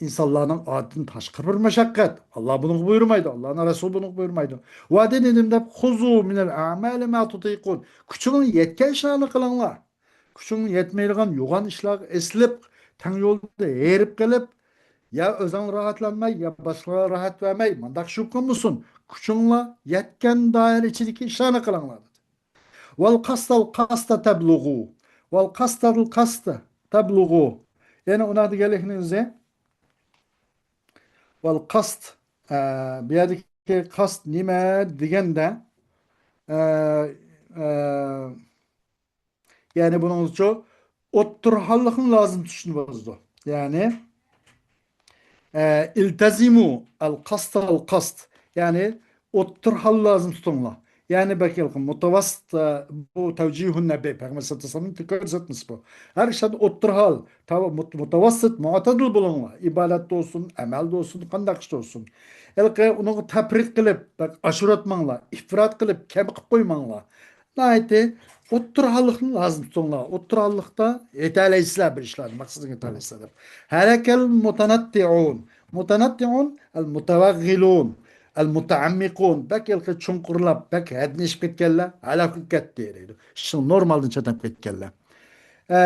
ئىنسانلارنىڭ ئادىتىدىن تاشقىرى بىر مەشەققەت. ئاللا بۇنىڭغا بۇيرۇمايدۇ. ئاللانىڭ رەسۇلى بۇنىڭغا بۇيرۇمايدۇ. ۋە دېدى نېمە دەپ، خذوا من الأعمال ما تطيقون. كۈچىڭىز يەتكەن ئىشلارنى قىلىڭلار. كۈچىڭىز يەتمەيدىغان يوغان ئىشلارغا ئېسىلىپ، تەڭ يولدا ھېرىپ قېلىپ، يا ئۆزۈڭ راھەتلەنمەي، يا باشقىلارغا راھەت بەرمەي، مۇنداق ئىش بولمىسۇن. كۈچۈڭلار يەتكەن دائىرە ئىچىدىكى ئىشلارنى قىلىڭلار، دېدى. والقصد القصد تبلغوا. والقصد القصد تبلغوا. يەنى ئۇنىڭ دېگەنلىكىنىڭ ئۆزى، والقصد، ئە، بۇ يەردىكى قەست نېمە دېگەندە، ئە، ئە، يەنى بۇنىڭچۇ ئوتتۇرا ھاللىقنى لازىم تۇتۇشنى بولىدۇ. يەنى، ئە، التزموا القصد القصد. يەنى ئوتتۇرا ھال لازىم تۇتۇڭلار. يەنى بەك ھېلىقى مۇتەۋەسسىت، ئە، بۇ تەۋجىھۇن نەبى، پەيغەمبەر سەللەللاھۇ ئەلەيھى ۋەسەللەمنىڭ كۆرسەتمىسى بۇ. ھەر ئىشلاردا ئوتتۇرا ھال، تاۋ-، مۇت-، مۇتەۋەسسىت، مۇئتەدىل بولۇڭلار. ئىبادەتتە بولسۇن، ئەمەلدە بولسۇن، قانداق ئىشتا بولسۇن. ھېلىقى ئۇنىڭغا تەپرىت قىلىپ، بەك ئاشۇرۇۋەتمەڭلار، ئىپرات قىلىپ، كەم قىلىپ قويماڭلار. ناھايىتى ئوتتۇرا ھاللىقنى لازىم تۇتۇڭلار. ئوتتۇرا ھاللىقتا يېتەلەيسىزلەر بىر ئىشلارنى، مەقسىتىڭىزگە يېتەلەيسىزلەر دەپ. ھەلەكەل مۇتەنەتتىئۇن. مۇتەنەتتىئۇن، ئەل مۇتەۋەغغىلۇن، ئەل مۇتەئەممىقۇن. بەك ھېلىقى چوڭقۇرلاپ، بەك ھەددىنى ئېشىپ كەتكەنلەر ھالاك بولۇپ كەتتى دەيدۇ. ئىشنىڭ نورمالدىن چەتنەپ كەتكەنلەر. ئە،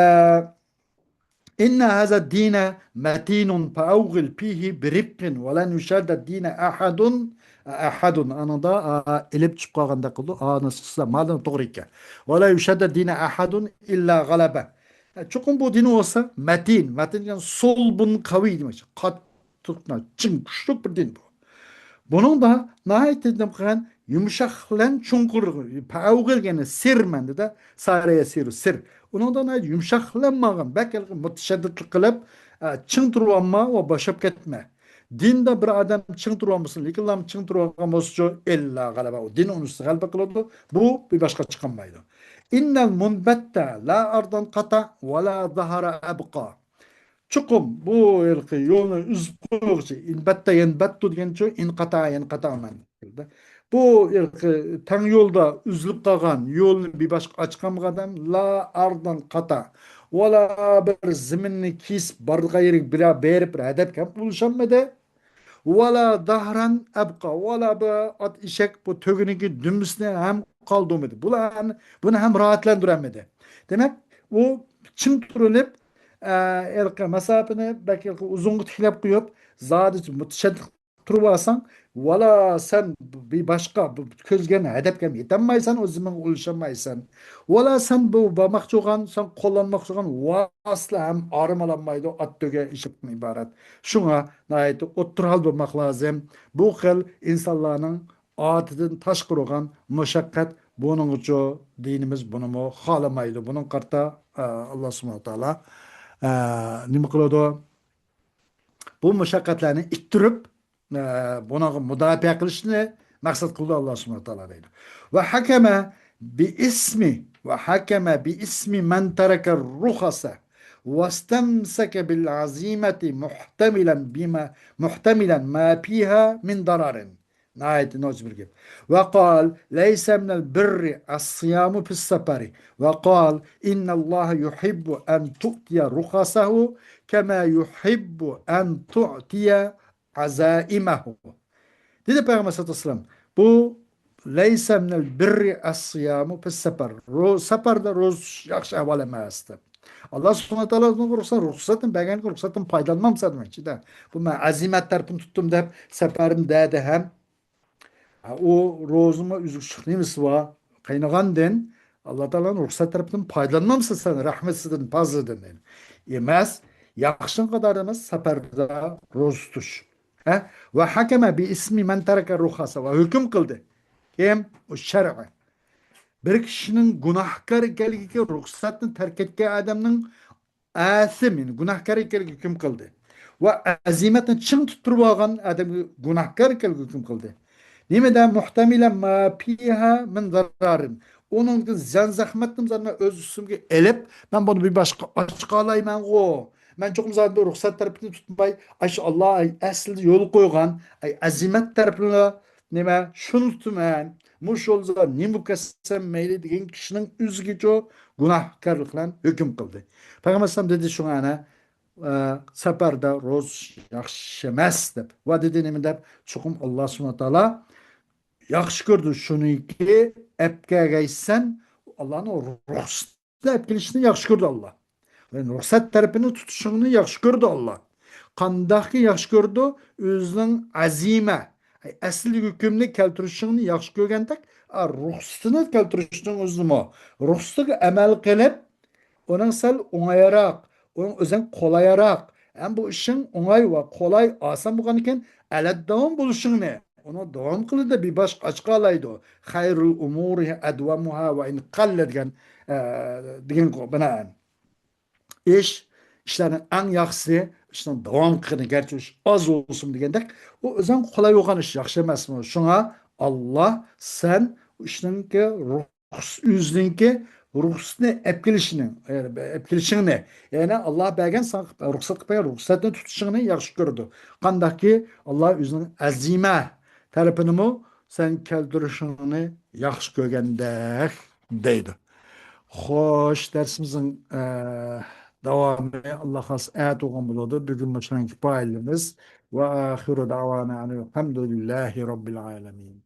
إن هذا الدين متين فأوغل فيه برفق ولن يشاد الدين أحد. ئەھەدۇن. ئانىڭدا، ئا، ئېلىپ چۈشۈپ قالغاندەك قىلىدۇ. ئانى سىقسا، مادىن توغرا ئىكەن. ولا يشاد الدين أحد إلا غلبه. چوقۇم بۇ دىن بولسا مەتىن. مەتىن دېگەن صلب قوي دېمەكچى. قاتتىق، چىڭ، كۈچلۈك بىر دىن بۇ. بۇنىڭدا ناھايىتى نېمە قىلغان، يۇمشاق بىلەن چوڭقۇر، پەئەۋغىل دېگەندە سىر مەنىدە، سارە يەسىرۇ سىر. ئۇنىڭدا ناھايىتى يۇمشاق بىلەن ماڭغان، بەك ھېلىقى مۇتەشەددىتلىك قىلىپ، ئە، چىڭ تۇرۇۋالما ۋە بوشاپ كەتمە. دىندا بىر ئادەم چىڭ تۇرۇۋالمىسۇن، لېكىنلا چىڭ تۇرۇۋالغان بولسىچۇ، ئىللا غەلەبە، ئۇ دىن ئۇنىڭ ئۈستىگە غەلىبە قىلىدۇ، بۇ بىر باشقا چىقالمايدۇ. إن النبتة لا أرضا قطع ولا ظهرا أبقى. چوقۇم بۇ ھېلىقى يولنى ئۈزۈپ قويغۇچى، ئىنبەتتە يەنبەتتۇ دېگەنچۇ، ئىنقاتا يەنقەتا مەنىدە. بۇ ھېلىقى تەڭ يولدا ئۈزۈلۈپ قالغان، يولنى بىر باشقا ئاچقان ئادەم، لا ئەردەن قەتەئ، ۋەلا بىر زېمىننى كېسىپ بارغان يېرىگە بىر بېرىپ بىر ھەدەپكە ھەم ئۇلىشالمىدى. ۋەلا دەھرەن ئەبقا، ۋەلا بىر ئات ئېشەك بۇ تۆگىنىڭكى دۈمبىسىنى ھەم قالدۇرمىدى. بۇلار، بۇنى ھەم راھەتلەندۈرەلمىدى. دېمەك، ئۇ چىڭ تۇرۇلۇپ، ئە، ھېلىقى مەساپىنى بەك ھېلىقى ئۇزۇنغا تىكلەپ قويۇپ، زادى مۇتەشەددىد تۇرۇۋالساڭ، ۋالا سەن بىر باشقا، بىر كۆزلىگەن ھەدەپكە يېتەلمەيسەن، ئۆز زېمىنىڭگە ئۇلىشالمايسەن. ۋالا سەن بۇ بارماقچى بولغان، سەن قوللانماقچى بولغان ۋاسىتىلەر ھەم ئارام ئالالمايدۇ، ئات تۆگە ئېشەكتىن ئىبارەت. شۇڭا ناھايىتى ئوتتۇرا ھال بولماق لازىم. بۇ خىل ئىنسانلارنىڭ ئادىتىدىن تاشقىرى بولغان مۇشەققەت، بۇنىڭغىچۇ دىنىمىز بۇنىمۇ خالىمايدۇ. بۇنىڭغا قارىتا، ئە، ئاللا سۇبھانەھۇ ۋە تائالا، ئە، نېمە قىلىدۇ؟ بۇ مۇشەققەتلەرنى ئىتتىرىپ، ئە، بۇنىڭغا مۇداپىئە قىلىشنى مەقسەت قىلىدۇ ئاللا سۇبھانەھۇ ۋە تائالا دەيدۇ. وحكم باسم، وحكم باسم من ترك الرخص واستمسك بالعزيمة محتملا بما، محتملا ما فيها من ضرر. ناھايىتى نوچى بىر گەپ. وقال: ليس من البر الصيام في السفر. وقال: إن الله يحب أن تؤتي رخصه كما يحب أن تعطي عزائمه. دېدى پەيغەمبەر سەللەللاھۇ ئەلەيھى ۋەسەللەم، بۇ ليس من البر الصيام في السفر. رو-، سەپەردە روزا تۇتۇش ياخشى ئەھۋال ئەمەس، دەپ. ئاللا سۇبھانەھۇ ۋە تائالا رۇخسەت، رۇخسەتنى بەرگەنگە رۇخسەتتىن پايدىلانمامسەن دېمەكچىدە. بۇ مەن ئەزىمەت تەرىپىنى تۇتتۇم دەپ، سەپەردە ھەم، ھە، ئۇ روزىنىڭ ئۈزۈكچىلىك نېمىسى بار؟ قىينىغاندىن، ئاللا تائالانىڭ رۇخسەت تەرىپىدىن پايدىلانمامسەن سەن، رەھمىتىدىن، پازلىدىن دېدى. ئەمەس، ياخشىنىڭ قاتارىدا ئەمەس، سەپەردە روزا تۇتۇش. ھە؟ وحكم باسم من ترك الرخص، ۋە ھۆكۈم قىلدى. كىم؟ ئۇ شەرئ. بىر كىشىنىڭ گۇناھكار ئىكەنلىكىگە، رۇخسەتنى تەرك ئەتكەن ئادەمنىڭ ئاسىم، يەنى گۇناھكار ئىكەنلىكىگە ھۆكۈم قىلدى. ۋە ئەزىمەتنى چىڭ تۇتۇپ تۇرۇۋالغان ئادەمگە گۇناھكار ئىكەنلىكىگە ھۆكۈم قىلدى. نېمىدە؟ محتملا ما فيها من ضرر. ئۇنىڭدىن زىيان زەخمەتنى زادى مەن ئۆز ئۈستۈمگە ئېلىپ، مەن بۇنى بىر باشقا ئاچقا ئالايمەنغۇ. مەن چوقۇم زادى بۇ رۇخسەت تەرىپىنى تۇتماي، ئاشۇ ئاللا ئەسلىدە يول قويغان، ئەي، ئەزىمەت تەرىپىنى نېمە، شۇنى تۇتىمەن. مۇشۇ يولدا نېمە كەلسەم مەيلى دېگەن كىشىنىڭ ئۆزىگىچۇ گۇناھكارلىق بىلەن ھۆكۈم قىلدى. پەيغەمبەر ئەلەيھىسسالام دېدى شۇڭا ئەنە، ئە، سەپەردە روزا ياخشى ئەمەس دەپ. ۋە دېدى نېمە دەپ؟ چوقۇم ئاللا سۇبھانەھۇ ۋە تائالا ياخشى كۆردى شۇنىكى ئەپ كەلگەيسەن، ئاللانىڭ رۇخسىتىنى ئەپ كېلىشنى ياخشى كۆردى ئاللا. يەنى رۇخسەت تەرىپىنى تۇتۇشۇڭنى ياخشى كۆردى ئاللا. قانداقكى ياخشى كۆردى؟ ئۆزىنىڭ ئەزىمە، ئەسلى ھۆكۈمنى كەلتۈرۈشۈڭنى ياخشى كۆرگەندەك، ئا، رۇخسىتىنى كەلتۈرۈشنىڭ ئۆزىمۇ. رۇخسىتىگە ئەمەل قىلىپ، ئۇنىڭ سەل ئوڭايراق، ئۇنىڭ ئۆزۈڭ قولايراق، ھەم بۇ ئىشىڭ ئوڭاي ۋە قولاي، ئاسان بولغاندىكىن، ئەلەت داۋام بولۇشۇڭنى، ئۇنى داۋام قىلىدۇ، بىر باشقا ئاچقا ئالايدۇ. خير الأمور أدومها وإن قل دېگەن، ئە، دېگەن بىنائەن. ئىش، ئىشلارنىڭ ئەڭ ياخشىسى، ئىشنىڭ داۋام قىلغىنى، گەرچە ئىش ئاز بولسۇن دېگەندەك، ئۇ ئۆزۈڭ قولاي بولغان ئىش ياخشى ئەمەسمۇ؟ شۇڭا ئاللا سەن ئىشنىڭكى رۇخس-، ئۆزىنىڭكى رۇخسىتىنى ئەپ كېلىشىنى، ئەپ كېلىشىڭنى، يەنى ئاللا بەرگەن ساڭا رۇخسەت قىلىپ بەرگەن رۇخسەتنى تۇتۇشۇڭنى ياخشى كۆرىدۇ. قانداقكى ئاللا ئۆزىنىڭ ئەزىمە تەرىپىنىمۇ سەن كەلتۈرۈشۈڭنى ياخشى كۆرگەندەك دەيدۇ. خوش، دەرسىمىزنىڭ، ئە، داۋامى ئاللا خالىسا ئەتە بولغان بولىدۇ. بۈگۈن مۇشۇنىڭ كىپايىلىمىز. وآخر دعوانا أن الحمد لله رب العالمين.